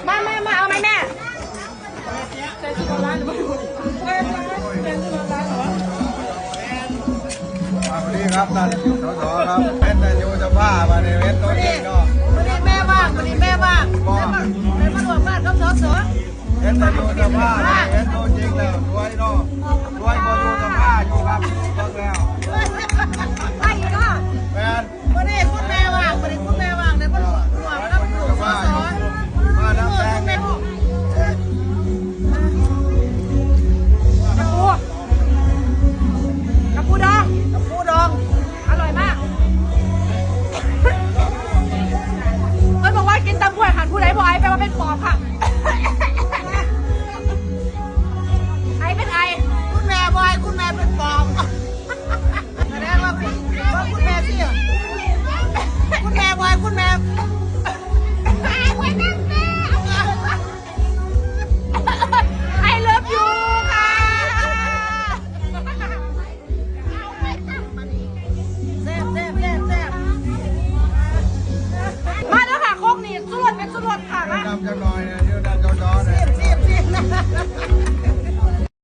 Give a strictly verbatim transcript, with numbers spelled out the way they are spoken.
มามามาเอาไหมแม่ สวัสดีครับท่านสสครับ เป็นนายกสภามาในเวทตัวจริงเนาะ วันนี้แม่ว่าง วันนี้แม่ว่าง บอก แม่มา แม่มาร่วมงานกับสส เป็นนายกสภามาในเวทตัวจริงแล้วรวยเนาะ รวยกว่าอยู่สภาอยู่ครับ เบิ่งแล้ว ไปอีกเนาะ แม่น วันนี้คุณแม่ว่าง วันนี้คุณแม่ว่าง เดี๋ยวมาร่วมกับสส มาแล้วแม่ แม่ กระปู กระปูดอง กระปูดอง อร่อยมาก เพิ่นบอกว่ากินตำบวยหันผู้ใดบ่ไอแปลว่าเป็นปอบค่ะ ไอเป็นไอ คุณแม่บ่ไอ คุณแม่เป็นปอบ แสดงว่าคุณ ว่าคุณแม่สิ คุณแม่บ่ไอ คุณแม่ I love you ค่ะ แซ่บแซ่บแซ่บแซ่บ มาแล้วค่ะ โคกนี้สุดเป็นสุดค่ะ มา ดำจังหน่อยนะ